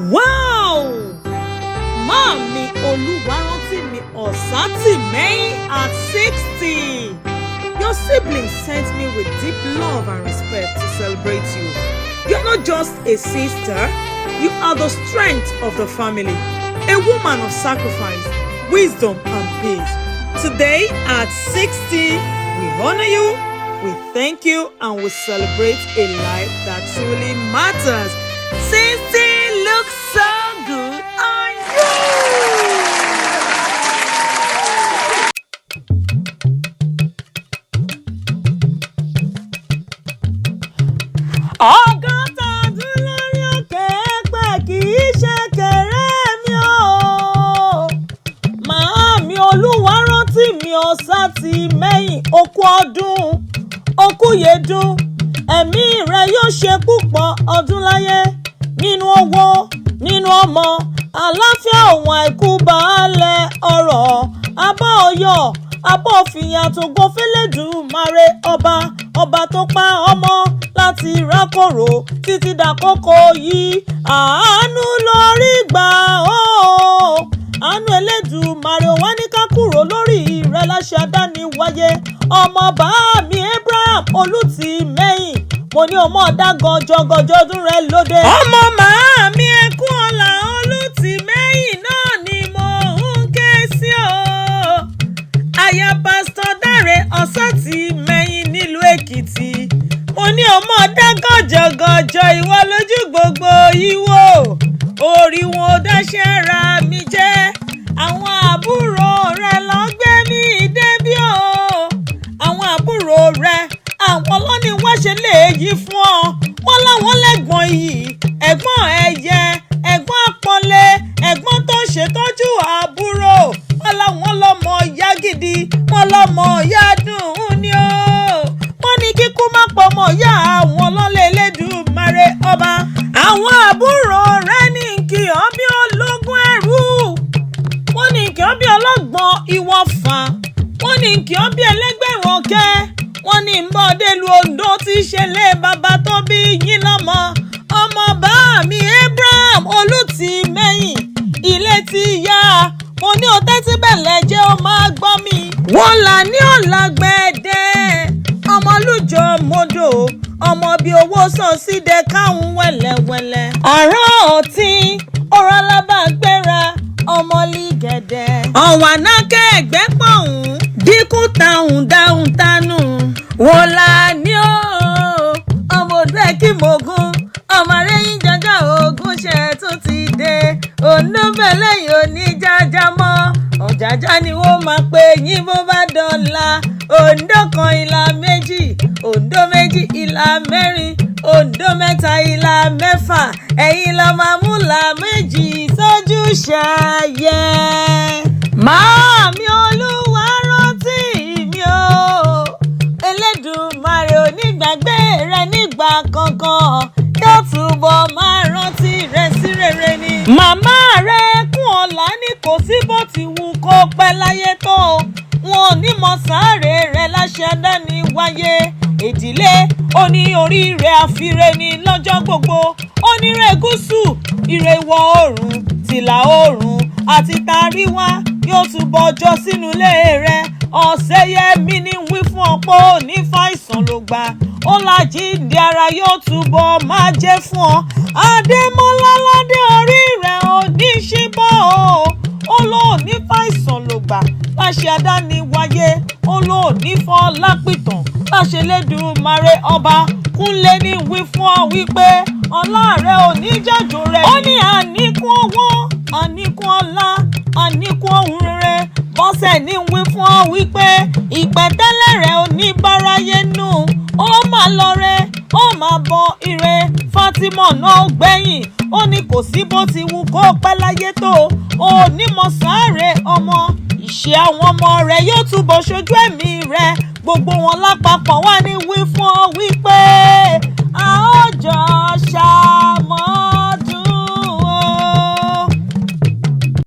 Wow! Máàmi Olúwarántìmí Ọ̀sátìmẹ́yìn at 60. Your siblings sent me with deep love and respect to celebrate you. You're not just a sister, you are the strength of the family, a woman of sacrifice, wisdom, and peace. Today at 60, we honor you, we thank you, and we celebrate a life that truly matters. 60 looks so good on you! 60 ọdún lórí òkè eèpẹ̀ kì í ṣe kéré mi o. Màámi Olúwarántìmí Ọ̀sátìmẹ́yìn, okú ọdún, okú yèdún, ẹ̀mí rẹ̀ yóò ṣe púpọ̀ ọdún láyé nínú owó, nínú ọmọ, àlàáfíà, òun àìkú baálẹ̀ ọ̀rọ̀. Abá ọyọ̀ abọ́ fìyà tó gbọ́ fẹ́lẹ́dùmarè ọba, ọba tó pa ọmọ láti rákòrò títí dàkókò yìí. Àánú lórí gbà ó, àánú Elédùmarè ò wá ní ká kúrò lórí rẹ̀ láṣẹ àdáni wáyé. Ọmọ bá mi Abraham Olùtìmẹ́yìn, mo ní ọmọ ọ̀dà gànjọ́gànjọ́ ọdún rẹ̀ lóde. Ọmọ màámi ẹkún ọ̀la Olùtìmẹ́yìn náà ni mo ń ké sí o. Aya Pásítọ̀ Dáre Ọ̀sátìmẹ́yìn nílùú Èkìtì, mo ní ọmọ ọ̀dà gànjọ́gànjọ́ ìwọ lójú gbogbo ìwò orí wọn ò dáṣẹ́ ra mi jẹ́. Àwọn àbúrò rẹ̀ lọ gbé mi débí o. Àwọn àbúrò rẹ̀, àwọn lọ́ní wá ṣe léyìí fún ọ. Wọ́n láwọn lẹ́gbọ̀n yìí, ẹ̀gbọ́n ẹ̀yẹ, ẹ̀gbọ́n àpọ́nlé, ẹ̀gbọ́n tó ń ṣètọ́jú àbúrò. Wọ́n láwọn lọ́mọ ìyá gidi, wọ́n lọ́mọ ìyá dùn ní o. Wọ́n ní kíkú má pọ̀ mọ́ ìyá àwọn lọ́lẹ̀ Elédùmarè ọba. Àwọn àbúrò rẹ̀ ní kí ọ bí ológun ẹrú, wọ́n ní kí ọ bí ọlọ́gbọ́n ìwọ̀fà, wọ́n ní kí ọ bí ẹlẹ́gbẹ̀rún ọ̀kẹ́, wọ́n ní mbọ́dẹ́lu Ondo tí í ṣe lé bàbá tó bí yín lọ́mọ. Ọmọ bá mi Abraham Olùtìmẹ́yìn, ilé ti yá, mo ní o tẹ́tí bẹ̀lẹ̀ jẹ́ o máa gbọ́ mi. Wọ́n là ní ọ̀làgbẹ̀dẹ ọmọlújọ mọ́dọ̀, ọmọ bíi owó sàn sídẹ káwọn wẹ̀lẹ̀wẹ̀lẹ̀. Àrán ọtí ọ̀rọ̀ alábàgbéra ọmọlígẹ̀dẹ̀. Ọ̀wànákẹ́ ẹ̀gbẹ́ pọ̀hún dínkù táhùn dáhùn tánú. Wọ́n là ní o ọmọ òdú ẹ̀ kí mogun ọmọ arẹ́yìn jọjọ́ ogun ṣe tún ti dé. Ònúbẹ̀lẹ́yìn oníjàjà mọ́ ọ̀jàjà ni wọ́n máa pè yín bó bá dọ̀la. Oǹdó kan ìlà méjì, Oǹdó méjì ìlà mẹ́rin, Oǹdó mẹ́ta ìlà mẹ́fà, ẹ̀yin lọ máa mú là méjì sójú ṣayẹ. Màámi Olúwarántì mi o, Elédùmarè ò ní gbàgbé rẹ nígbà kankan, yóò túbọ̀ máa rántí rẹ sí rere ni. Màmá rẹ kún ọ̀la ní kò sí bó ti wù kó pẹ́ láyé tó, wọn ò ní mọ sáré rẹ láṣẹ dání wáyé. Ìdílé ó ní orí rẹ̀ àfiré ní lọ́jọ́ gbogbo. Ó ní rẹ̀ gúúsù, ire ìwọ̀ oòrùn, tìlà oòrùn àti tàríwá yóò túbọ̀ jọ sínú ilé rẹ̀. Ọ̀sẹ̀yẹmí ní wí fún ọ̀pọ̀ òní fàìsàn ló gbà ó làjíǹde ara yóò túbọ̀ máa jẹ́ fún ọ. Adémọ́lá ládé orí rẹ̀ ò ní ṣíbọ̀ o. Ó lóò ní fàìsàn ló gbà láṣẹ àdáni wáyé. Ó lóò ní fọ́ lápìtàn láṣẹ lẹ́dùnmarè ọba. Kúnlé ní wí fún ọ wípé ọlá rẹ ò ní jàjò rẹ. Ó ní àníkún owó, àníkún ọlá, àníkún ohun rere. Bọ́sẹ̀ ní wí fún ọ wípé ìpẹ̀tẹ́lẹ̀ rẹ̀ ò ní báráyé nù, ó máa lọ rẹ, ó máa bọ ire. Fatima náà gbẹ̀yìn, ó ní kò sí bó ti wù kó pẹ́ láyé tó, ó ní mọ̀ sáré ọmọ ìṣe àwọn ọmọ rẹ̀ yóò túbọ̀ ṣojú ẹ̀mí rẹ̀. Gbogbo wọn lápapọ̀ wá ní wí fún ọ wípé a ó jọ.